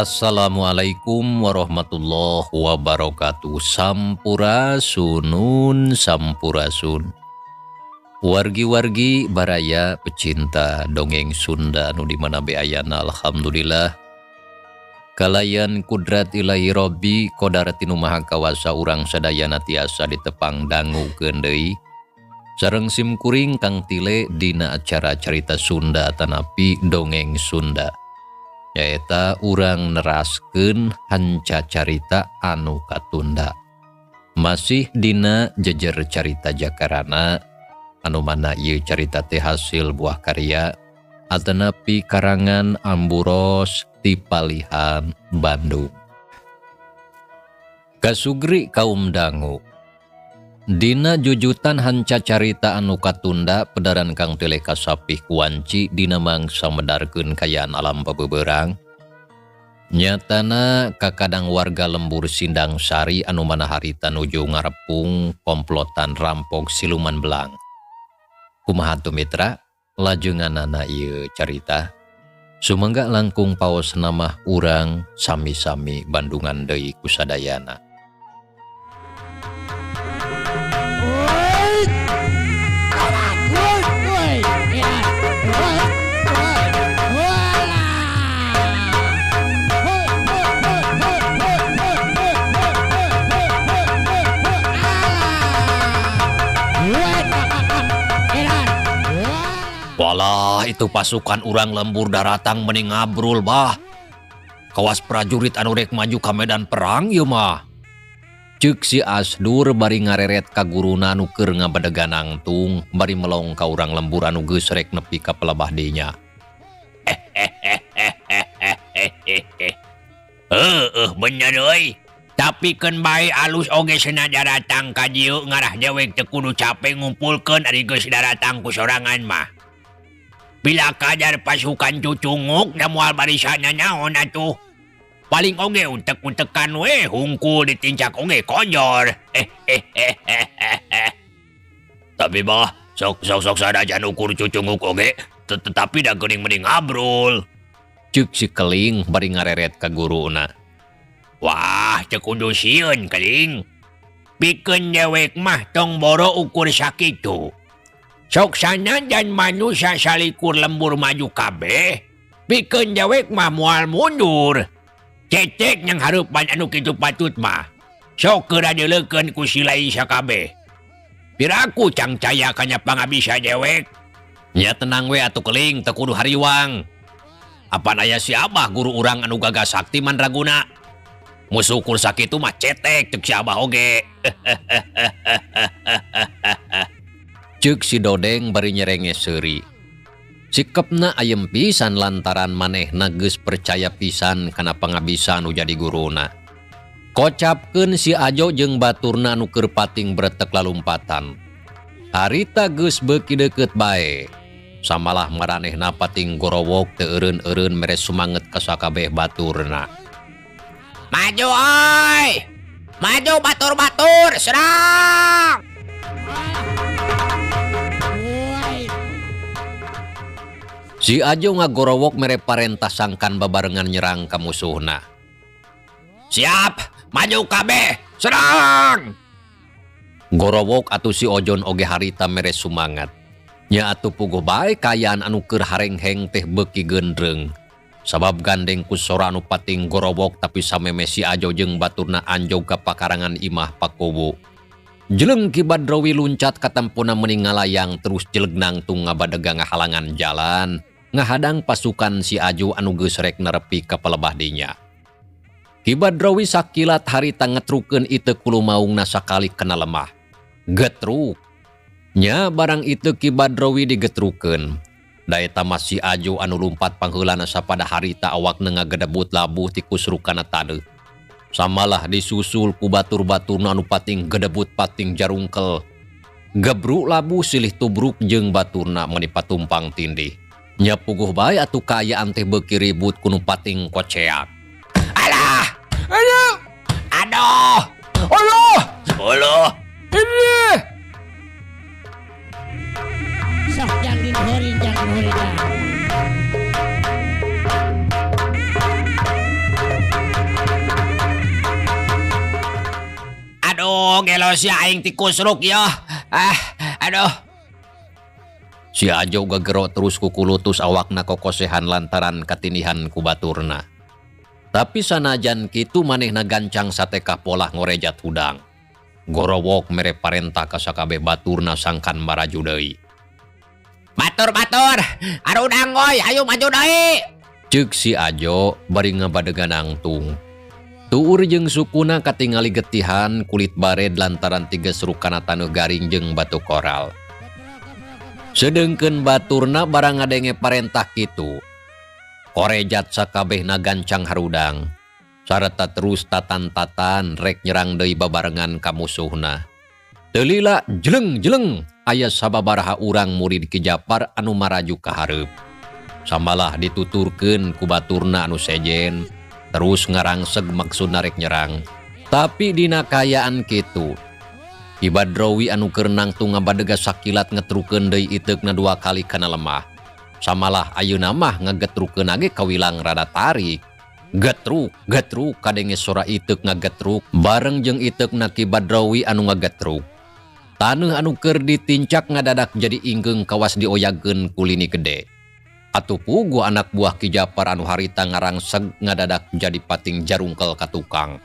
Assalamualaikum warahmatullahi wabarakatuh. Sampurasunun sampurasun. Wargi-wargi baraya pecinta dongeng Sunda nu di mana be ayana, alhamdulillah. Kalayan kudrat ilahi Robbi kodar tinu maha kawasa urang sadayana tiasa ditepang dangukeun deui. Sareng simkuring Kang Tile dina acara carita Sunda tanapi dongeng Sunda. Nyaeta urang neraskeun hanca carita anu katunda. Masih dina jejer carita Jakarana anu mana ieu carita teh hasil buah karya atanapi karangan Amburos ti Palihan Bandung. Kasugri kaum dangu. Dina jujutan hanca carita anu katunda pedaran Kang Tile kasapih kuanci dina mangsa medarkeun kayaan alam pabeberang. Nyatana kakadang warga lembur Sindang Sari anu mana harita nuju ngarepung komplotan rampok siluman belang. Kumaha tuh mitra? Lajenganana ieu carita. Sumangga langkung paos namah urang sami-sami Bandungan deui kusadayana. Walah, itu pasukan urang lembur daratang meni ngabrul bah. Kawas prajurit anu rek maju ka medan perang ieu mah. Ceuk si Asdur bari ngareret ka guruna anu keur ngabadegan nangtung bari melong ka urang lembur anu geus rek nepi ka pelebah dinya. Heueuh bener euy. Tapi keun bae alus oge cenah daratang ka dieu ngarah dewek teu kudu capek ngumpulkeun ari geus daratang ku sorangan mah. Bila kadar pasukan cucunguk da moal barisana naon atuh. Paling oge untek-untekan we hungkul ditincak oge konjor. Tapi bah sok sok sok sanajan ukur cucunguk oge tetapi da geuning mending ngabrul. Ceuk si Keling bari ngareret ka guruna. Wah, teu kudu sieun Keling. Pikeun dewek mah tong boro ukur sakitu. Sok sanajan manusia salikur lembur maju kabeh, pikeun dewek mah moal mundur. Cetek yang hareupan anu kitu patut mah. Sok geura dileukeun ku silai sakabeh. Piraku cangcaya kana pangabisa dewek. Nya tenang we atuh Keling, teu kudu hariwang. Apan aya si Abah guru urang anu gagah sakti mandraguna. Musuh ukur sakitu mah cetek ceuk si Abah oge. Ceuk si Dodeng bari nyerenge seuri. Sikepna ayem pisan lantaran manehna geus percaya pisan kana pangabisa anu jadi guruna. Kocapkeun si Ajo jeung baturna anu keur pating bretek lalumpatan. Harita geus beuki deukeut bae. Samalah maranehna pating gorowok teu eureun-eureun mere sumanget ka sakabeh baturna. Maju oi! Maju batur-batur, serang! Si Ajo ngagorowok mere parentah sangkan babarengan nyerang ka musuhna. Siap, maju kabeh, serang! Gorowok atuh si Ojon oge harita mere sumangat. Nya atuh puguh bae kaayaan anu keur harengheng teh beuki gendreng. Sabab gandeng ku sora anu pating gorowok tapi sameme si Ajo jeung baturna anjog ka pakarangan imah pakuwu. Jeleng Ki Badrowi luncat katempona meni ngalayang terus jeleg nangtung ngabadega ngahalangan jalan, ngahadang pasukan si Ajo anu geus rek nerepi ka pelebah dinya. Ki Badrowi sakilat harita ngetrukeun ieu kulumaungna sakali kena lemah. Getruk. Nya barang itu Ki Badrowi digetrukeun. Da eta mah si Ajo anu lumpat pangheulana sapada harita awakna ngagedebut labuh ti kusrukana taneuh. Samalah disusul ku batur-baturna anu pating gedebut pating jarungkel. Gebruk labuh silih tubruk jeung baturna meuni patumpang tindih. Nya puguh bae atuh kaayaan teh beuki ribut ku nu pating koceak. Alah! Aduh! Aduh! Aduh! Sepuluh! Ini! Sok jangin horin, jangin horin. Aduh, gelo sia aing tikusruk ya. Ah, aduh. Si Ajo gagero terus kukulutus awakna kokosehan lantaran katindihan ku baturna. Tapi sanajan kitu manehna gancang satekah polah ngorejat hudang. Gorowok mere parentah ka sakabeh baturna sangkan maraju deui. Batur-batur, arudang goy, ayo maju deui. Ceuk si Ajo bari ngabadegan nangtung. Tuur jeung sukuna katingali getihan kulit bared lantaran tigesruk kana taneuh garing jeung batu koral. Sedengkeun baturna barang ngadenge parentah kitu. Korejat sakabehna gancang harudang. Sarta terus tatan-tatan rek nyerang deui babarengan ka musuhna. Teu lila jeleng-jeleng aya sababaraha urang murid Ki Japar anu maraju ka hareup. Samalah dituturkeun ku baturna anu sejen, terus ngarangseg maksudna rek nyerang. Tapi dina kaayaan kitu, Ki Badrowi anu keur nangtung ngabadega sakilat ngetrukeun deui iteukna dua kali kana lemah. Samalah ayeuna mah ngagetrukeun ge kawilang rada tarik. Getruk, getruk kadenge sora iteuk ngagetruk bareng jeung iteukna Ki Badrowi anu ngagetruk. Taneuh anu keur ditincak ngadadak jadi inggeung kawas dioyagkeun ku lini gede. Atuh puguh anak buah Ki Japar anu harita ngarangseg ngadadak jadi pating jarungkel ka tukang.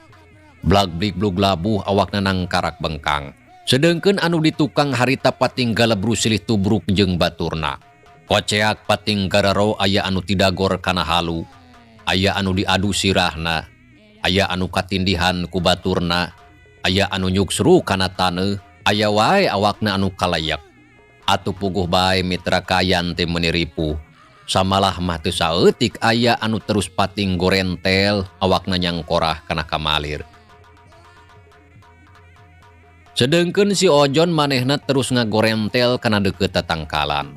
Blag blig blug labuh awakna nangkarak bengkang. Sedengkeun anu di tukang harita pating galebru silih tubruk jeung baturna. Koceak pating gararo aya anu tidagor kana halu, aya anu diadu sirahna, aya anu katindihan ku baturna, aya anu nyuksru kana taneuh, aya wae awakna anu kalayak. Atuh puguh bae mitra kayan teh meuni ripuh. Samalah mah teu saeutik aya anu terus pating gorentel awakna nyangkorah kana kamalir. Sedengkeun si Ojon manehna terus ngagorentel kana deukeut tatangkalan.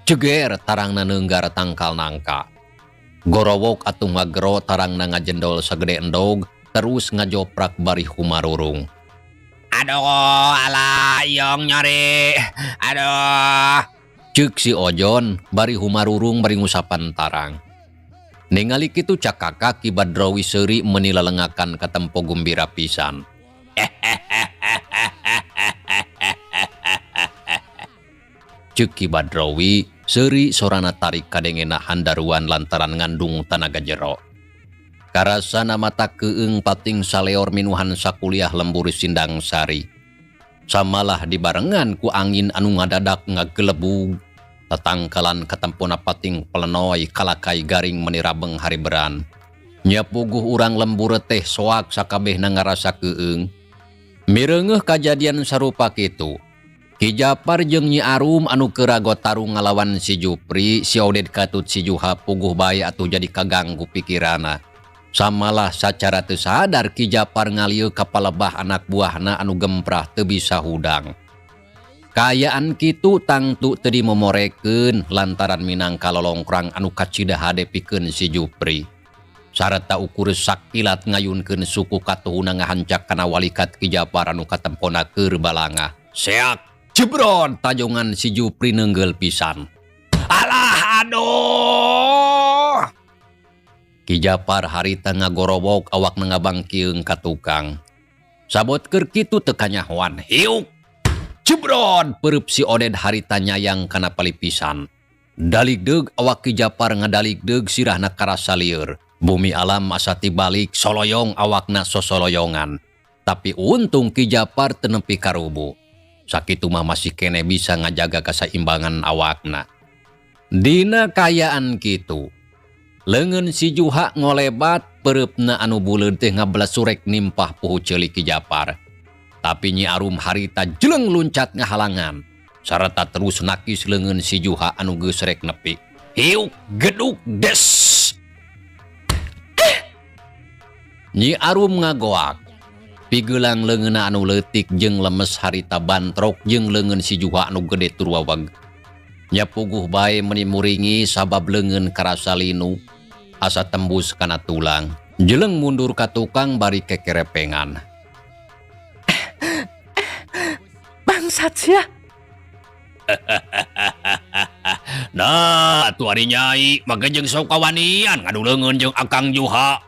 Ceger tarangna neunggar tangkal nangka. Gorowok atuh ngagero tarangna ngajendol sagede endog terus ngajoprak bari humarurung. Aduh, alah, yong nyari. Aduh. Ceuk si Ojon bari humarurung bari ngusapan tarang. Ningali kitu cakaka Ki Badrowi seuri meuni lelengakan katempo gumbira pisan. Ceuk Ki Badrowi seuri sorana tarik kadengena handaruan lantaran ngandung tanaga jero. Karasana mata keung pating saleor minuhan sakuliah lembur Sindang Sari. Samalah dibarengan ku angin anu ngadadak ngagelebug. Tatangkalan katempona pating pelenoy kalakai garing meni rabeng hariberan. Nya puguh urang lembur teh soak sakabehna ngarasa keung. Mireungeuh kajadian sarupa kitu. Ki Japar jeung Nyi Arum anu keur ragot tarung ngalawan si Jupri, si Oded katut si Juha puguh bae atuh jadi kaganggu pikirana. Samalah sacara teu sadar Ki Japar ngalieu ka palebah anak buahna anu gemprah teu bisa hudang. Kaayaan kitu tangtu teu dimomorekeun lantaran minangka lolongkrang anu kacida hade pikeun si Jupri. Sarta ukur sakilat ngayunkeun suku katuhuna ngahancak kana walikat Ki Japar anu katempona keur balangah. Seak jebron tajongan si Jupri neunggeul pisan. Alah aduh. Ki Japar harita ngagorowok awakna ngabangkieung ka tukang. Sabot keur kitu teu kanyahoan. Hiuk jebron peureub si Oded harita nyayang kana palipisan. Daligdeug awak Ki Japar ngadaligdeug sirahna karasa lieur. Bumi alam asa tibalik soloyong awakna sosoloyongan. Tapi untung Ki Japar teu nepi karubuh. Sakitu mah masih keneh bisa ngajaga kasaimbangan awakna. Dina kaayaan kitu, leungeun si Juha ngolebat peureupna anu buleud teh ngabelesurek nimpah puhu ceuli Ki Japar. Tapi Nyi Arum harita jeleng luncat ngahalangan sarta terus nakis leungeun si Juha anu geus rek nepi. Hiuk geduk des. Nyi Arum ngagoak. Pigelang leungeunna anu leutik jeung lemes harita bantrok jeung leungeun si Juha anu gede tur waweg. Nya puguh bae meuni muringi sabab leungeun karasa linu asa tembus kana tulang. Jeleng mundur ka tukang bari kekerepengan. Bangsat sia. Nah, atuh ari nyai mage jeung sok kawanian ngadu leungeun jeung Akang Juha.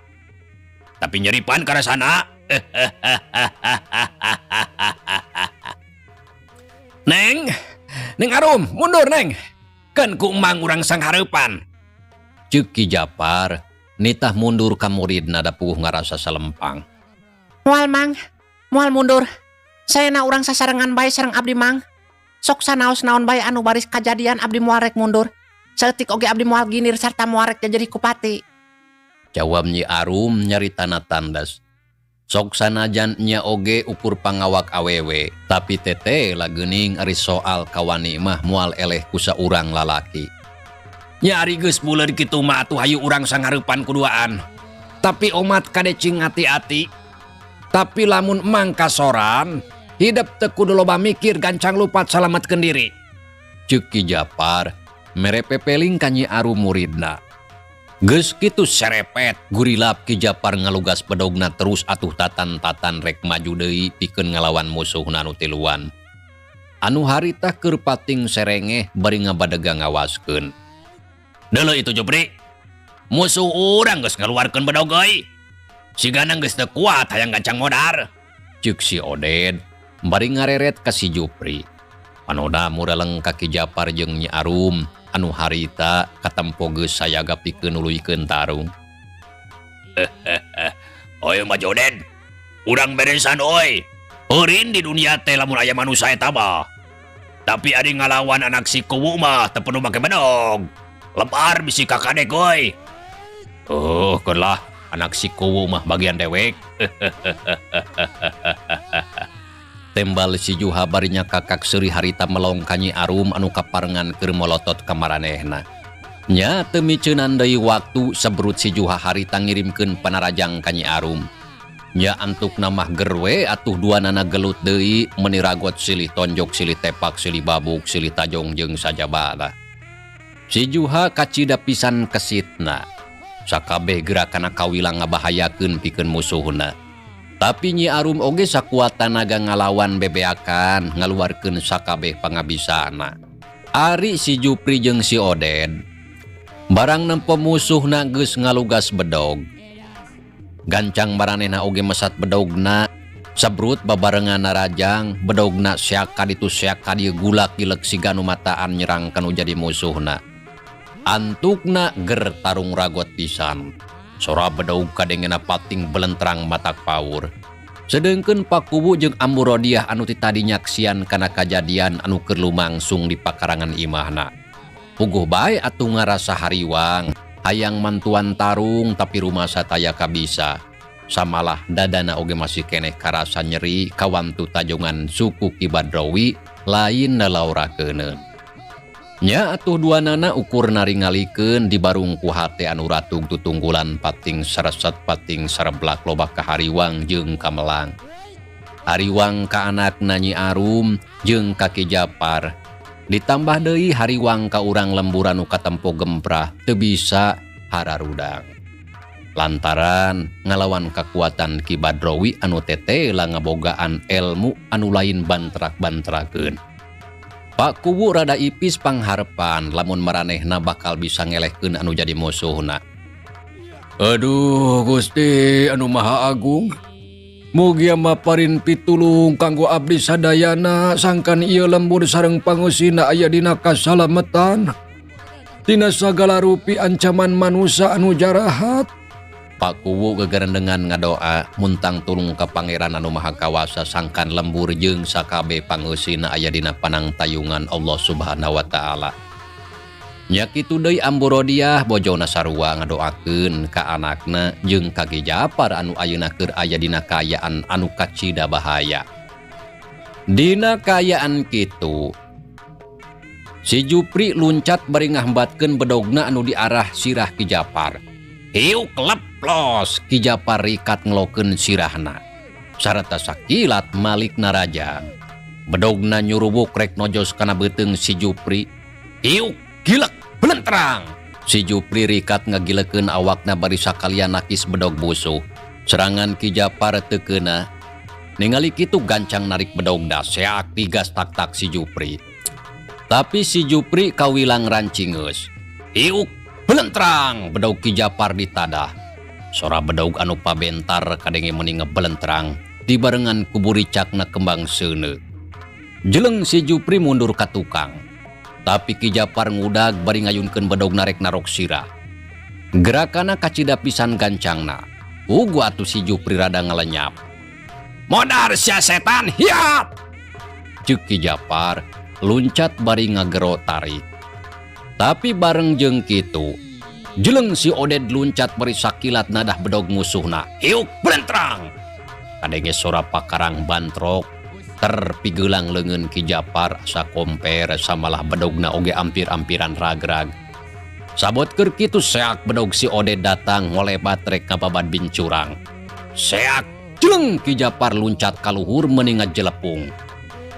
Tapi nyeripan karasana. Rum, mundur neng. Keun ku emang urang sanghareupan. Ceuk Ki Japar nitah mundur ka muridna da puguh ngarasa salempang. Moal Mang, moal mundur. Saena urang sasarengan bae sareng abdi Mang. Sok sanaos naon bae anu baris kajadian abdi moal rek mundur. Saeutik oge abdi moal ginir sarta moal rek jajerih ku pati. Jawab Nyi Arum nyaritana tandas. Sok sanajan nya oge ukur pangawak awewe, tapi tete lah geuning ari soal kawani mah moal eleh ku saurang lalaki. Nya ari geus buleud kitu mah atuh hayu urang sanghareupan kuduaan. Tapi omat kade cing hati-hati. Tapi lamun emang kasoran, hidep teu kudu loba mikir gancang lupat salametkeun diri. Ceuk Ki Japar mere pepeling ka Nyi Arum muridna. Geus kitu serepet gurilap Ki Japar ngalugas bedogna terus atuh tatan-tatan rek maju deui pikeun ngalawan musuhna anu tiluan. Anu harita keur pating serengeh bari ngabadega ngawaskeun. Deuleu itu Jupri. Musuh urang geus ngaluarkeun bedog euy. Sigana geus teu kuat hayang gancang modar. Ceuk si Oded bari ngareret ka si Jupri. Panoda mureleng ka Ki Japar jeung Nyi Arum anu harita katempo geus sayaga pikeun nuluykeun tarung. Oi maju Oded. Urang beresan oi. Eureun di dunia teh lamun aya manusia eta mah. Tapi ari ngalawan anak si kuwu mah teu perlu make bedog. Lebar bisi kakadek euy. Oh, keun lah anak si kuwu mah bagian dewek. Tembal si Juha barinya kakak seuri harita melong ka Nyi Arum anu kaparengan keur molotot ka maranehna. Nya teu miceunan deui waktu sebrut si Juha harita ngirimkeun panarajang ka Nyi Arum. Nya antukna mah gerwe atuh duanana gelut deui meuni ragot silih tonjok silih tepak silih babuk silih tajong jeung sajabana. Si Juha kacida pisan kesitna. Sakabeh gerakana kawilang ngabahayakeun pikeun musuhna. Tapi Nyi Arum oge sakuat tanaga ngalawan bebeakan ngaluarkeun sakabeh pangabisana. Ari si Jupri jeung si Oded barang nempo musuhna geus ngalugas bedog. Gancang maranehna oge mesat bedogna, sabrut babarengan narajang, bedogna siak kaditu siak kadieu gulak gilek siga nu mataan nyerang kanu jadi musuhna. Antukna ger tarung ragot pisan. Sora bedog kadengena pating belentrang matak paur. Sedengkeun Pakuwu jeung Ambu Rodiah anu ti tadi nyaksian kana kajadian anu keur lumangsung di pakarangan imahna. Puguh bae atuh ngarasa hariwang, hayang mantuan tarung tapi rumasa taya kabisa. Samalah dadana oge masih keneh karasa nyeri kawantu tajongan suku Ki Badrowi lain nalaurakeuneu. Nya atuh duanana ukur naringalikeun di barung ku hate anu ratug tutunggulan pating sareset pating sareblak loba kahariwang jeung kamelang. Hariwang ka anakna Nyi Arum jeung ka Ki Japar. Ditambah deui hariwang ka urang lembur anu katempo gemprah teu bisa hararudang. Lantaran ngalawan kakuatan Ki Badrowi anu tetela ngabogaan elmu anu lain bantrak-bantrakeun. Pak Kuwu rada ipis pangharepan lamun maranehna bakal bisa ngelehkeun anu jadi musuhna. Aduh Gusti anu Maha Agung, mugia maparin pitulung kanggo abdi sadayana sangkan ieu lembur sareng pangeusina aya dina kasalametan tina sagala rupi ancaman manusa anu jarahat. Pak Kuwu gegerendengan ngadoa muntang tulung ka Pangeran anu Maha Kawasa sangkan lembur jeung sakabeh pangeusina aya dina panangtayungan Allah Subhanahu wa taala. Nya kitu deui Ambu Rodiah bojona sarua ngadoakeun ka anakna jeung ka Ki Japar anu ayeuna keur aya dina kaayaan anu kacida bahaya. Dina kaayaan kitu si Jupri luncat bari ngahambatkeun bedogna anu diarah sirah Ki Japar. Hiu kleplos Ki Japar rikat ngelokeun sirahna. Sarta sakilat malik naraja. Bedogna nyurubuk rek nojos kana beuteung si Jupri. Hiu gilek belentrang. Si Jupri rikat ngagilekeun awakna bari sakalian nakis bedog musuh. Serangan Ki Japar teu keuna. Ningali kitu gancang narik bedogna seak tigas tak-tak si Jupri. Tapi si Jupri kawilang rancingeus. Hiu belentrang bedog Ki Japar ditadah. Sora bedog anu pabentar kadenge meuni ngebelentrang dibarengan ku buricakna kembang seuneu. Jeleng si Jupri mundur ka tukang. Tapi Ki Japar ngudag bari ngayunkeun bedog narek narok sirah. Gerakana kacida pisan gancangna. Puguh atuh si Jupri rada ngalenyap. Modar sia setan, hiat! Ceuk Ki Japar luncat bari ngagero tarik. Tapi bareng jeung kitu, jeleng si Oded luncat bari sakilat nadah bedog musuhna. Hiuk blentrang! Kadenge sora pakarang bantrok, terpigeulang leungeun Ki Japar asa komper samalah bedogna oge ampir-ampiran ragrag. Sabot keur kitu seak bedog si Oded datang ngolebat rek ngababad bincurang. Seak jeleng Ki Japar luncat kaluhur meuni ngajelepung.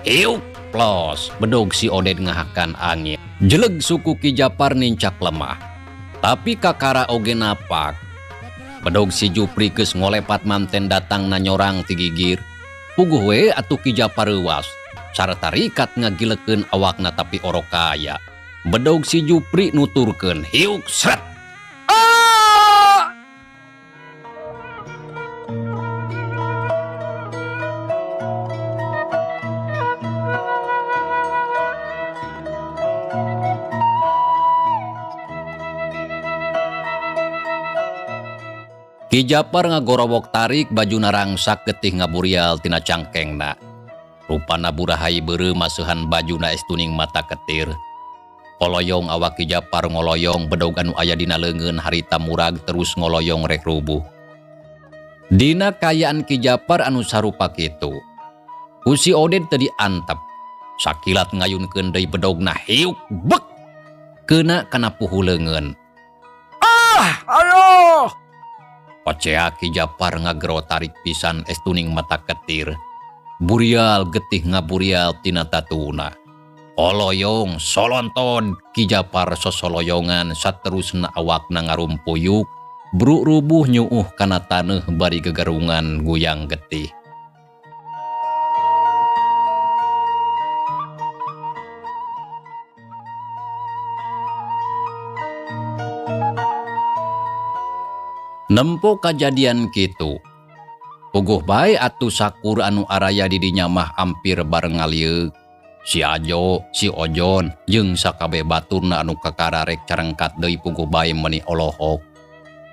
Hiuk plos bedog si Oded ngahakan angin. Jeleg suku Ki Japar nincak lemah. Tapi kakara oge napak. Bedog si Jupri geus ngolepat manten datang nanyorang ti gigir. Puguh we atuh Ki Japar reuwas. Sarta rikat ngagilekeun awakna tapi orok kaya. Bedog si Jupri nuturkeun hiuk sret. Ah! Ki Japar ngagorowok tarik bajuna rangsak getih ngaburial tina cangkengna. Rupana burahai beureum maseuhan bajuna estuning mata ketir. Koloyong awak Ki Japar ngoloyong bedog anu aya dina leungeun harita murag terus ngoloyong rek rubuh. Dina kayaan Ki Japar anu sarupa kitu. Ku si Oded teu diantep. Sakilat ngayunkeun deui bedogna hiuk bek. Keuna kana puhu leungeun. Ah, ayo! Kocea Ki Japar ngagero tarik pisan estuning mata ketir. Burial getih ngaburial tina tatuna. Oloyong solonton Ki Japar sosoloyongan saterusna awakna ngarumpuyuk. Bruk rubuh nyuuh kana taneuh bari gegerungan guyang getih. Nempo kajadian kitu. Puguh bae atuh sakur anu araya di dinya mah ampir bareng ngalieuk. Si Ajo, si Ojon, jeung sakabeh baturna anu kakara rek carengkat deui puguh bae meuni olohok.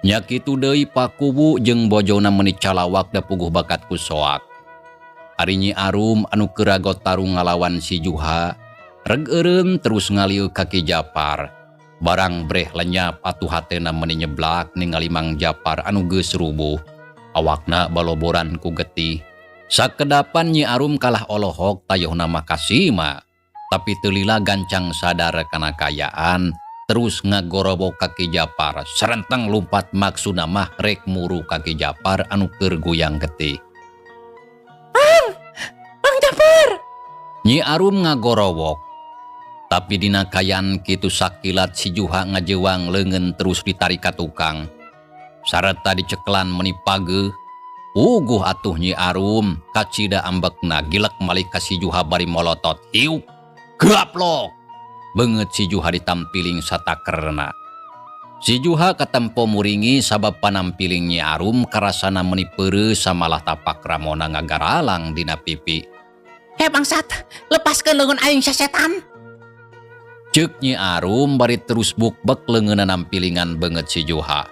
Nya kitu deui Pakuwu jeung bojona meuni calawak da puguh bakat ku soak. Ari Nyi Arum anu keur ragot tarung ngalawan si Juha, reg eureun terus ngalieu ka Ki Japar. Barang breh lenyap atuh hatena meuni nyeblak ningali Mang Japar anu geus rubuh. Awakna baloboran ku getih. Sakedapan Nyi Arum kalah olohok tayohna mah kasima. Tapi teu lila gancang sadar kana kayaan, terus ngagorobok ka Ki Japar. Serenteng lumpat maksudna mah rek muru ka Ki Japar anu keur guyang getih. Mang! Mang Japar! Nyi Arum ngagorowok. Tapi dina kayan kitu sakilat si Juha ngajewang leungeun terus ditarik ka tukang. Sarta dicekelan meuni pageuh. Puguh atuh Nyi Arum kacida ambekna gilek malik ka si Juha bari molotot. Hiuk gaplok. Beungeut si Juha ditampiling satakerna. Si Juha katempo muringi sabab panampiling Nyi Arum karasana meuni peureuh samalah tapak ramona ngagaralang dina pipi. He bangsat, lepaskeun leungeun aing sasetan. Ceuk Nyi Arum bari terus bukbek leungeunna nampilingan beungeut si Juha.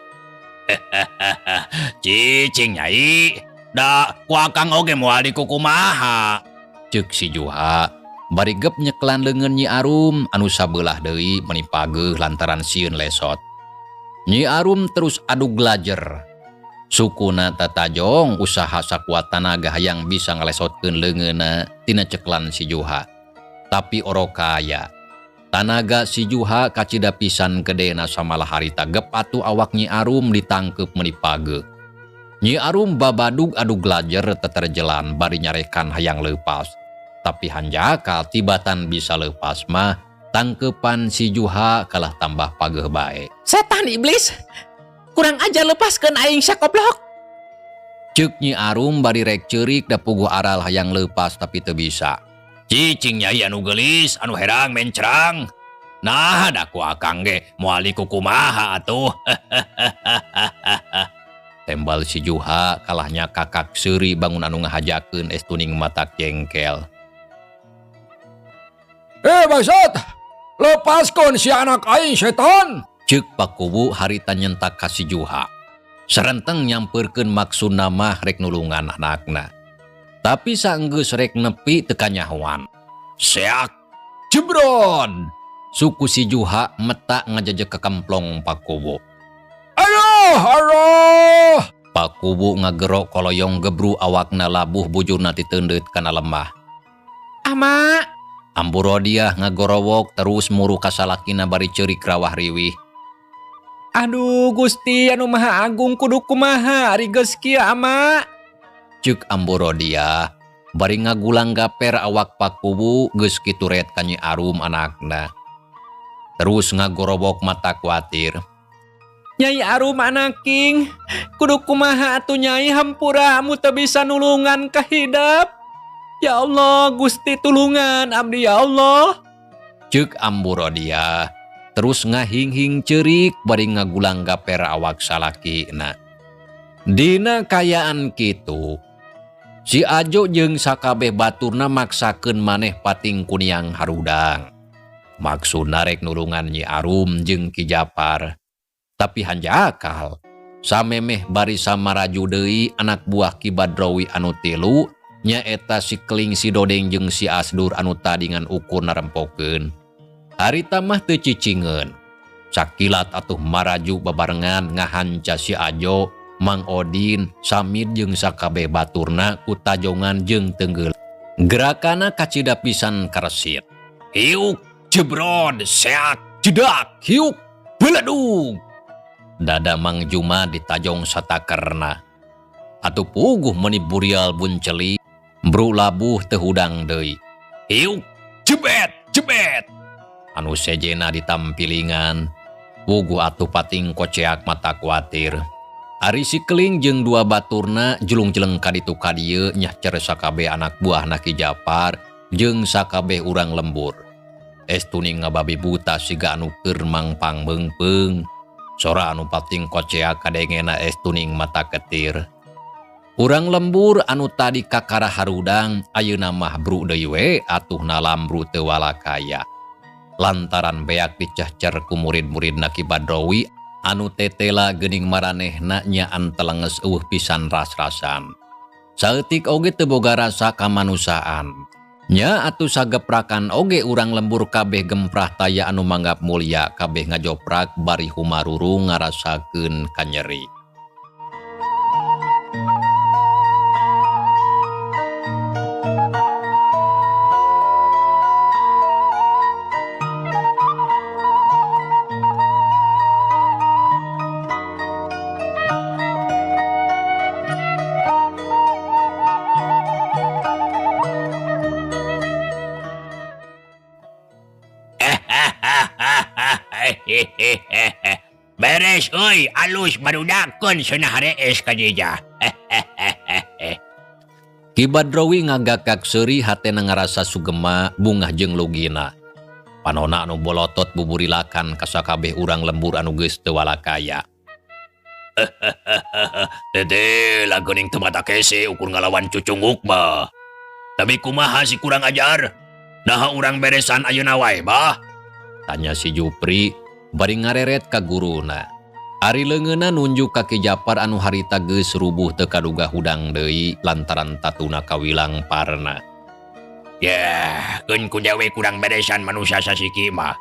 Cicing Nyai, da ku akang oge moal dikukumaha. Ceuk si Juha bari gep nyekelan leungeun Nyi Arum anu sabelah deui meuni pageuh lantaran sieun lesot. Nyi Arum terus adug lajer. Sukuna tatajong usaha sakuat tanaga hayang bisa ngalesotkeun leungeunna tina cekelan si Juha. Tapi orokaya. Tanaga si Juha kacida pisan gedena samalah harita gep atuh awak Nyi Arum ditangkep meuni pageuh. Nyi Arum babadug adug lajer teterjelan bari nyarekan hayang leupas. Tapi hanjakal tibatan bisa leupas mah tangkepan si Juha kalah tambah pageuh bae. Setan iblis, kurang ajar lepaskeun aing sakoblok. Ceuk Nyi Arum bari rek ceurik da puguh aral hayang leupas tapi teu bisa. Cicing Nyai anu geulis, anu herang mencrang. Nah, da ku akang ge moal dikukumaha atuh. Tembal si Juha kalahnya kakak seuri bangun anu ngahajakeun estuning mata jengkel. Bangsat! Lepaskeun si anak aing setan. Ceuk Pakuwu harita nyentak ka si Juha. Sarenteng nyampeurkeun maksudna mah rek nulungan anakna. Tapi saenggeus rek nepi teu kanyahoan. Seak jebron. Suku si Juha meta ngajejek ke kemplong Pakuwu. Aduh, aduh. Pakuwu ngagero koloyong gebru awakna labuh bujurna titeundeut kana lemah. Ama. Ambu Rodiah ngagorowok terus muru ka salakina bari ceurik rawah riwih. Aduh Gusti anu Maha Agung kudu kumaha ari geus kieu ama. Ceuk Ambu Rodiah bari ngagulang gaper awak Pakuwu geus kitu ret ka Nyi Arum anakna. Terus ngagorowok mata kuatir. Nyai Arum anaking, kudu kumaha atuh Nyai hampura amu teu bisa nulungan ka hidep. Ya Allah, Gusti tulungan abdi ya Allah. Ceuk Ambu Rodiah terus ngahinghing ceurik bari ngagulang gaper awak salakina. Dina kayaan kitu, si Ajo jeung sakabeh baturna maksakeun maneh pating kuniang harudang. Maksudna rek nulungan Nyi Arum jeung Ki Japar. Tapi hanjakal, samemeh bari samaraju deui anak buah Ki Badrowi anu tilu, nyaeta si Keling, si Dodeng jeung si Asdur anu tadi ngan ukur narempokeun. Harita mah teu cicingeun. Sakilat atuh maraju babarengan ngahanca si Ajo, Mang Odin, Samid jeung sakabeh baturna ku tajongan jeung tenggel. Gerakana kacida pisan karesit. Hiuk, jebron, seak, jedak, hiuk, beledug. Dada Mang Juma ditajong satakerna. Atuh puguh meuni burial bunceli, bru labuh teu hudang deui. Hiuk, jebet, jebet. Anu sejena ditampilingan, puguh atuh pating koceak mata kuatir. Ari si Keling jeung dua baturna julung-jeleng ka ditu ka dieu nyahcer sakabeh anak buah Ki Japar jeung sakabeh urang lembur. Estuning ngababi buta siga anu keur mangpang beungpeung. Sora anu pating koceak kadengena estuning mata ketir. Urang lembur anu tadi kakara harudang ayeuna mah bru deui we atuh nalambru teu walakaya. Lantaran beak dicehcer ku murid-muridna Ki Badrowi anu tetela geuning maranehna nyaan telenges eueuh pisan ras-rasan. Saeutik oge teu boga rasa kamanusiaan. Nya atuh sageprakan oge urang lembur kabeh gemprah taya anu manggap mulia kabeh ngajoprak bari humarurung ngarasakeun kanyeri. Beres euy, alus barudakeun cenah harees ka Jejah. Ki Badrowi ngagakak seuri hatena ngarasa sugema bungah jeung lugina. Panona anu bolotot buburilakan ka sakabeh urang lembur anu geus teu walakaya. Tete laguning teu mata kese ukur ngalawan cucunguk mah. Tapi kumaha si kurang ajar? Naha urang beresan ayeuna wae bah? Tanya si Jupri bari ngareret ka guruna. Ari leungeunna nunjuk ka Ki Japar anu harita geus rubuh teu kaduga hudang deui lantaran tatuna kawilang parna. Yah, keun ku dewe kurang beresan manusia sasiki mah.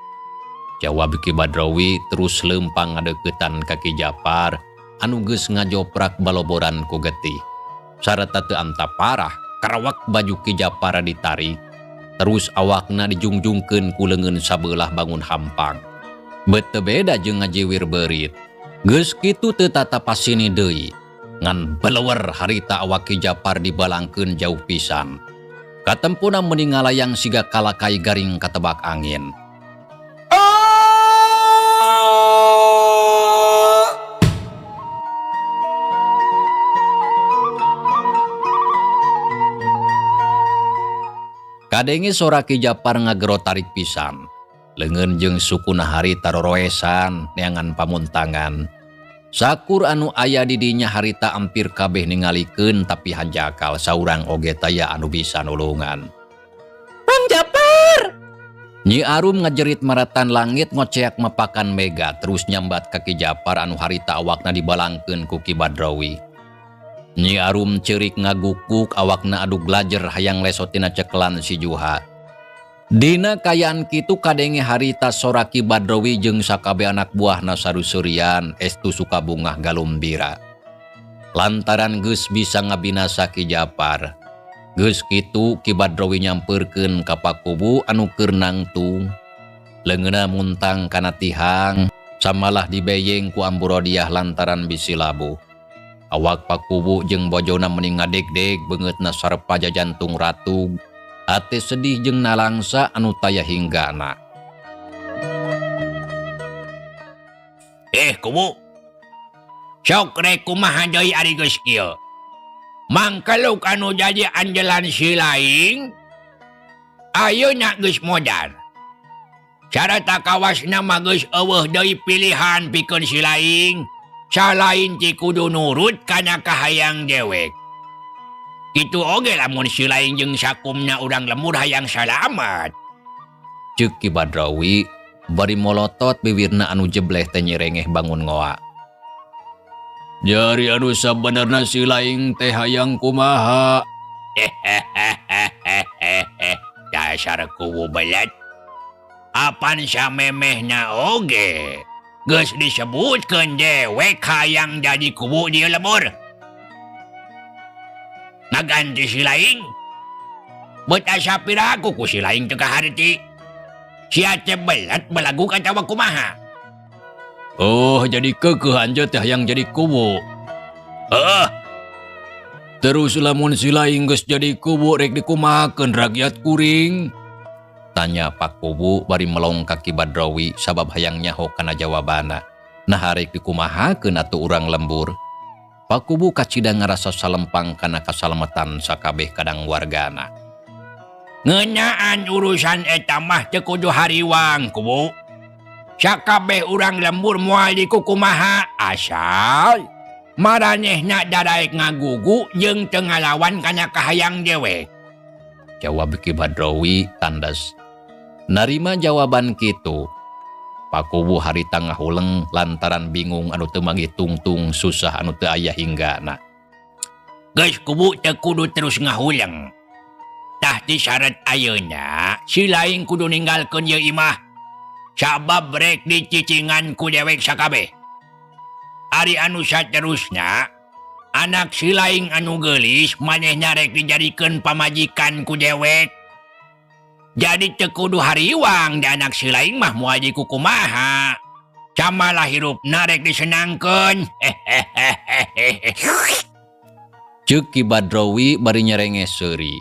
Jawab Ki Badrowi terus leumpang ngadeuketan ka Ki Japar anu geus ngajoprak baloboran ku getih. Sarta teu anta parah, karawak baju Ki Japar ditarik. Terus awakna dijungjungkeun ku leungeun sabelah bangun hampang. Bete beda jeung ngajiwir beurit. Geus kitu teu tatapasini deui. Ngan belewer harita awak Ki Japar dibalangkeun jauh pisan. Katempuna meuni ngalayang siga kalakai garing katebak angin. Kadenge sora Ki Japar ngagero tarik pisan. Leungeun jeung sukuna harita roroesan neangan pamuntangan. Sakur anu aya di dinya harita ampir kabeh ningalikeun tapi hanjakal saurang oge taya anu bisa nulungan. Mang Japar! Nyi Arum ngajerit maratan langit ngoceak mapakan mega terus nyambat ka Ki Japar anu harita awakna dibalangkeun ku Ki Badrawi. Nyi Arum ceurik ngagukuk awakna adug lajer hayang lesot tina cekelan si Juha. Dina kaayaan kitu kadenge harita sora Ki Badrawi jeung sakabeh anak buahna saruseurian estu suka bungah galumbira. Lantaran geus bisa ngabinasa Ki Japar. Geus kitu Ki Badrawi nyampeurkeun ka Pakubu anu keur nangtung. Leungeunna muntang kana tihang, samalah dibeyeng ku Ambu Rodiah lantaran bisi labuh. Awak Pakubu jeung bojona meni ngadegdeg beungeutna sarepa jantung ratug, ate sedih jeung nalangsa anu taya hinggana. Kubu. Sok rek kumaha deui ari geus kieu? Mangkeluk anu jadi anjelan si laing, ayeuna geus modar. Sarata kawasna mah geus eueuh deui pilihan pikeun si laing, salain ti kudu nurut kana kahayang dewek. Kitu oge lamun si laing jeung sakumna urang lembur hayang salamat. Ceuk Ki Badrawi bari molotot biwirna anu jebleh teh nyerengeh bangun ngoa. Jari anu sabenerna si laing teh hayang kumaha? Dasar kuwu belet. Apan samemehna oge geus disebutkeun dewek hayang jadi kuwu di lembur. Ngaganti si laing. Beut asa piraku ku si laing teu kaharti. Sia teh belet belagu atawa kumaha? Oh, jadi keukeuh anjeun teh hayang jadi kuwu. Heeh. Terus lamun si laing geus jadi kuwu rek dikumahakeun rakyat kuring? Tanya Pak Kubu bari melong ka Ki Badrawi sabab hayang nyaho kana jawabana. Nah rek dikumahakeun atuh urang lembur. Pak Kubu kacida ngarasa salempang kana kasalametan sakabeh kadang wargana. Ngeunaan urusan eta mah teu kudu hariwang, Kubu. Sakabeh urang lembur moal dikukumaha asal maranehna daraek ngagugu jeung teu ngalawan kana kahayang dewek. Jawab Ki Badrawi tandas. Narima jawaban kitu, Pak Kubu harita ngahuleng lantaran bingung anu teu manggih tungtung susah anu teu aya hinggana. Geus Kubu teu kudu terus ngahuleng. Tah ti syarat ayeuna si laing kudu ninggalkeun ieu imah. Sabab rek dicicingan ku dewek sakabeh. Ari anu saterusna, anak si laing anu geulis manehna rek dijadikeun pamajikan ku dewek. Jadi teu kudu hariwang da anak si laing mah moal dikukumaha. Camalah hirupna rek disenangkeun. Ceuk Ki Badrawi bari nyerenge seuri.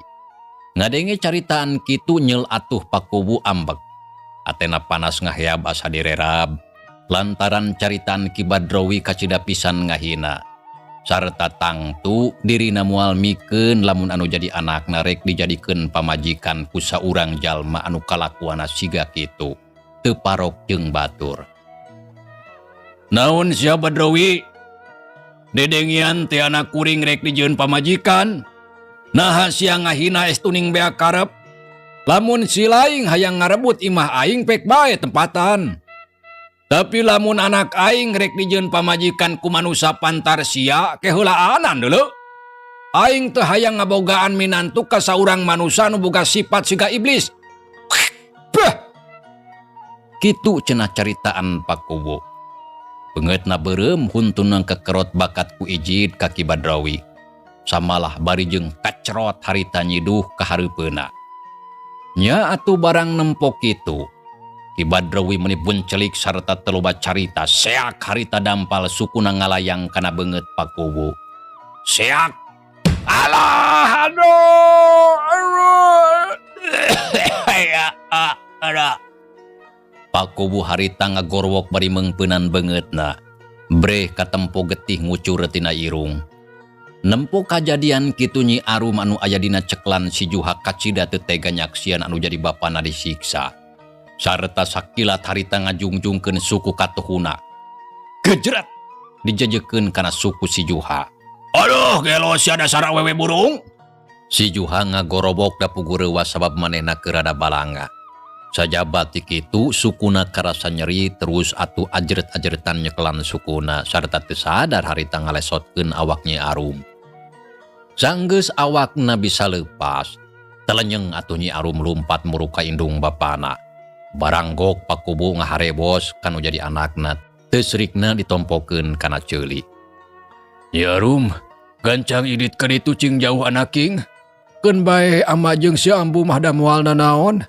Ngadenge caritaan kitu nyeul atuh Pakubu ambek. Atena panas ngaheab asa direrab lantaran caritaan Ki Badrawi kacida pisan ngahina. Sarta tangtu dirina moal mikeun lamun anu jadi anakna rek dijadikeun pamajikan ku saurang jalma anu kalakuanna siga kitu. Teu parok jeung batur. Naon sia Badrawi? Dedengian teh anak kuring rek dijieun pamajikan. Naha sia ngahina estuning beak karep? Lamun si laing hayang ngarebut imah aing pek bae tempatan. Tapi lamun anak aing rek dijieun pamajikan ku manusa pantar sia keheulaanan deuleu. Aing teu hayang ngabogaan minantu ka saurang manusa nu boga sifat siga iblis. Beh. Kitu cenah caritaan Pak Kubu. Beungeutna beureum huntuna kekerot bakat ku ijid ka Ki Badrawi. Samalah bari jeung kacerot harita nyiduh ka hareupeuna. Nya atuh barang nempok kitu. Ki Badrawi meni buncelik sarta teu loba carita seak harita dampal sukuna ngalayang kana beungeut Pak Kubu. Seak. Alah, aduh, aduh. Ya, aduh. Pak Kubu harita ngagorwok bari meungpeunan beungeutna. Breh katempo getih ngucur tina irung. Nempo kajadian kitu Nyi Arum anu aya dina ceklan si Juha kacida teu tega nyaksian anu jadi bapana disiksa. Sarta sakilat harita ngajungjungkeun suku katuhuna. Gejret dijejekeun kana suku si Juha. Aduh, gelo sia dasar awewe burung. Si Juha ngagorobok da pugu reuwas sabab manehna keur rada balanga. Sajaba ti kitu sukuna karasa nyeri terus atuh ajret-ajretan nyekelan sukuna sarta teu sadar harita ngalesotkeun awak Nyi Arum. Sanggeus awakna bisa leupas, telenyeng atuh Nyi Arum lumpat muruk ka indung bapana. Baranggok Pakubu ngaharebos kanu jadi anakna, teu srikna ditompokeun kana ceuli. Nyi Arum, gancang indit ka ditu cing jauh anaking. Keun bae ama jeung si ambu mah da moal nanaon.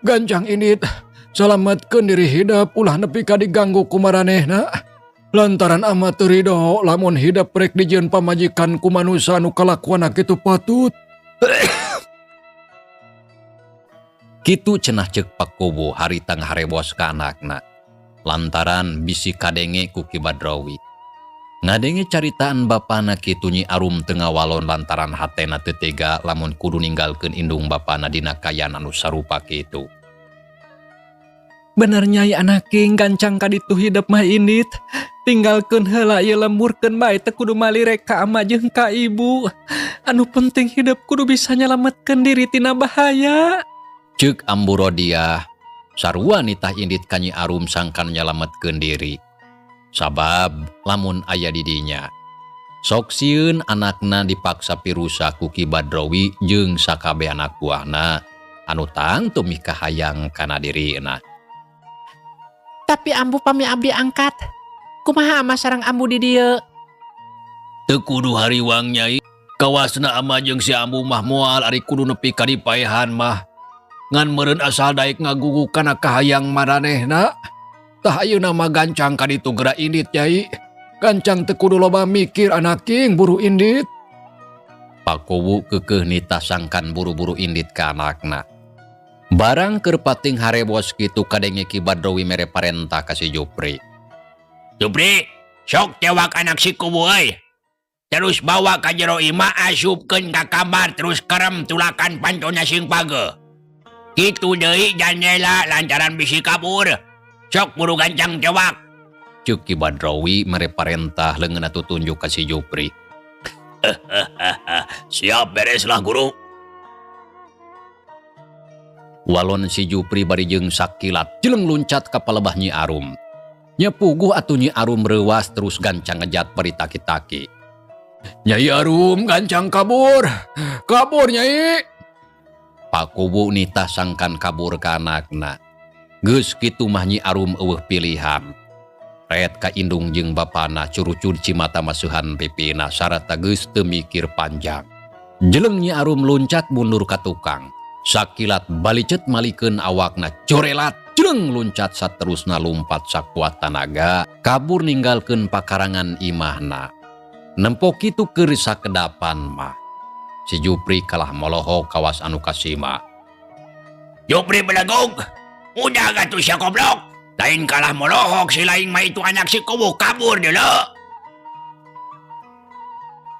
Gancang indit, salametkeun diri hidep ulah nepi ka diganggu ku maranehna. Lantaran ama teu rido lamun hidep rek dijieun pamajikan ku manusa nu kalakuanna kitu patut. Kitu cenah ceuk Pakubu harita ngaharebos ka anakna. Lantaran bisi kadenge ku Ki Badrawi. Ngadenge caritaan bapana kitu Nyi Arum teu ngawalon lantaran hatena teu tega lamun kudu ninggalkeun indung bapana dina kaayaan anu sarupa kitu. Bener nyai anaking gancang ka ditu hidep mah indit. Tinggalkeun heula ieu lemburkeun bae teu kudu malirek ka ama jeung ka ibu. Anu penting hidep kudu bisa nyalametkeun diri tina bahaya. Ceuk Ambu Rodiah, sarua nitah indit ka Nyi Arum sangkan nyalametkeun diri. Sabab lamun aya di dinya. Sok sieun anakna dipaksa pirusa ku Ki Badrawi jeung sakabeh anak buahna anu tangtu mikahayang kana dirina. Tapi ambu pami abdi angkat. Kumaha ama sareng ambu di dieu? Teu kudu hariwang nyai. Kawasna ama jeung si ambu mah moal ari kudu nepi ka dipaehan mah. Ngan meureun asal daek ngagugu kana kahayang maranehna. Tah ayeuna mah gancang ka ditu geura indit nyai. Gancang teu kudu loba mikir anaking buru indit. Pakuwu keukeuh nitah sangkan buru-buru indit ka anakna. Barang keur pating harebos kitu kadenge Ki Badrawi mere parentah ka si Jupri. Jupri, sok tewak anak si Kubu euy. Terus bawa ka jero imah asupkeun ka kamar terus kerem tulakan pantona sing pageuh. Kitu deui jandela lantaran bisi kabur. Sok buru gancang tewak. Ceuk Ki Badrawi mere parentah leungeunna tutunjuk ka si Jupri. Siap bereslah guru. Walon si Jupri bari jeung sakilat jeleng luncat ka palebah Nyi Arum. Nya puguh atuh Nyi Arum reuwas terus gancang ngejat bari taki-taki. Nyai Arum gancang kabur. Kabur Nyai. Pakubu nitah sangkan kabur ka anakna. Geus kitu mah Nyi Arum eueuh pilihan. Ret ka indung jeung bapana curucur cimata masuhan pipina sarata geus teu mikir panjang. Jeleng Nyi Arum luncat mundur ka tukang. Sakilat balicet malikeun awakna corelat jeleng luncat saterusna lumpat sakuat tanaga kabur ninggalkeun pakarangan imahna. Nempo kitu keur sakedapan mah. Si Jupri kalah molohok kawas anu kasima. Jupri belegug, udah gatuh sia goblok. Lain kalah molohok si lain mah itu anak si Kubu kabur deuleu.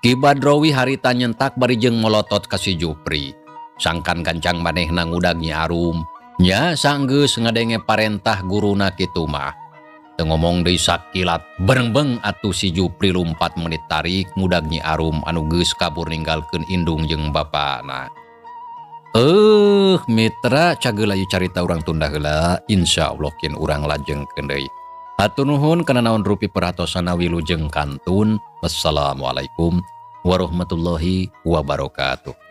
Ki Badrawi harita nyentak bari jeung molotot ka si Jupri. Sangkan gancang manehna ngudag Nyi Arum. Nya sanggeus ngadenge parentah guruna kitu mah. Teu ngomong deui sakilat berengbeng atuh si Jupri lumpat menit tarik ngudag Nyi Arum anu geus kabur ninggalkeun indung jeung bapana. Mitra cageula ieu carita urang tunda heula, insyaallah kin urang lajengkeun deui. Hatur nuhun kana naon rupi perhatosana wilujeng kantun. Wassalamualaikum warahmatullahi wabarakatuh.